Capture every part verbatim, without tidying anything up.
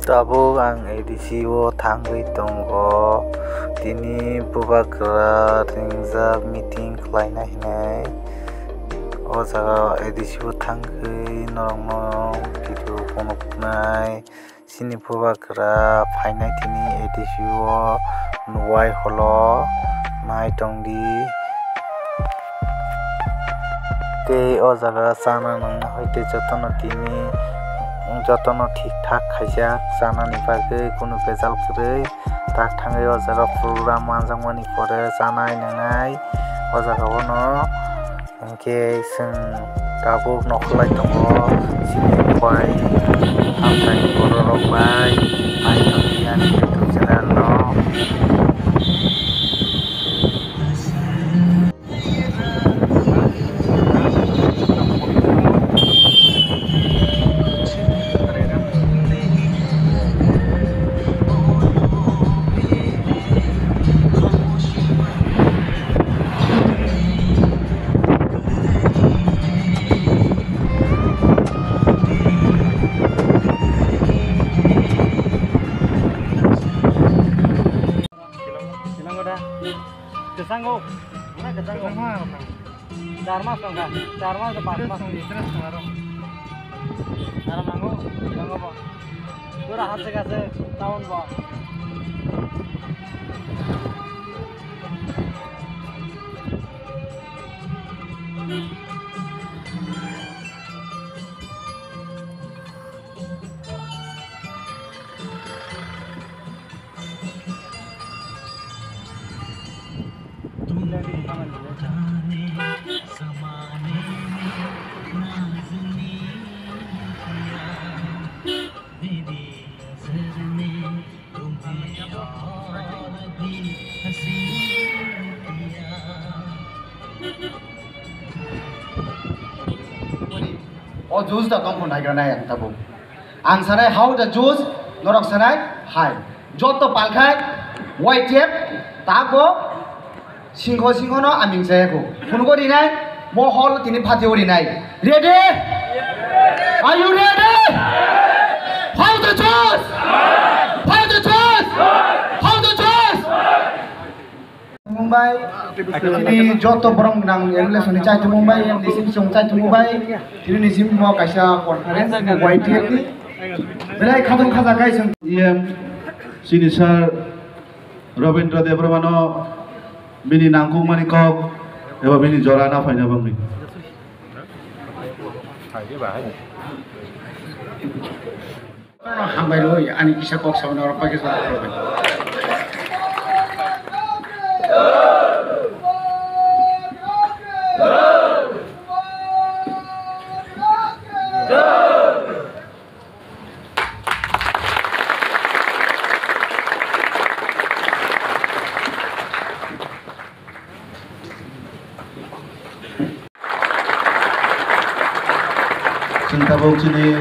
Tabuk ang A D C o thangwi tongo. Tini bubagra ringjak meeting khlaina hinwi. O jaga A D C o thangwi norokno video phunuknai. Chini bubagra phainai tini A D C o nuwai holo nai tongdi. Tei o jaga chana nangna hai tei jotono tini jotono thik thak khaijak, chanani bagwi kunu bejal kwrwi. Tak thangwi o jaga program manjakmani pore chanai nangnai o jaga bono. Hinkhe chwng tabuk nokholai tongo, chini bai amchaini bororok bai naithok ani YouTube channel no. Kwchango, mana kwchango? Char mas tongkha, char mas, pas mas. Aro nango, nango bo. Pura hachek hachek town bo. O juice da tongkho naigra nai ang tabuk. Ang sanai how the juice, norok sanai hai. Joto palkhai, Y T F, tago, singho singho no aming saya ko. Phungo rinai, mo hol tini phatio rinai. Ready? Are you ready? How the juice? How the juice? How the juice? Mumbai, chini joto borok nang M L A soni chai thumung bai, M D C song chai thumung bai, chini ni sim mo kaisa conference Y T F ni. Belai khatung khaja kai song. E M chini sir Rabindra Debbarma no bini nangkukmani kok eba bini jora na phaina bangni. Hambai rwi ani kisa kok sabana oro paikhe sa. Chwng tabuk chini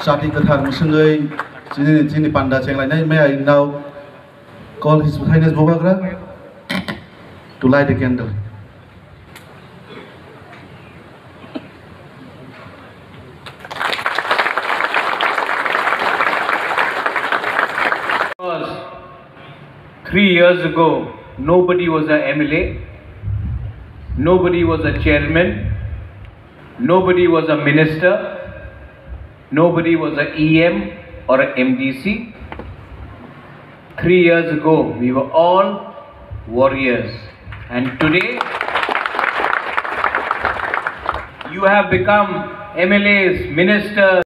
chati kwthar mwswngwi chini, chini panda chenglainai. May I now call His Highness Bubagra to light a candle. Three years ago, nobody was a M L A, nobody was a chairman, nobody was a minister, nobody was a E M or a M D C. Three years ago, we were all warriors. And today, you have become M L As, ministers.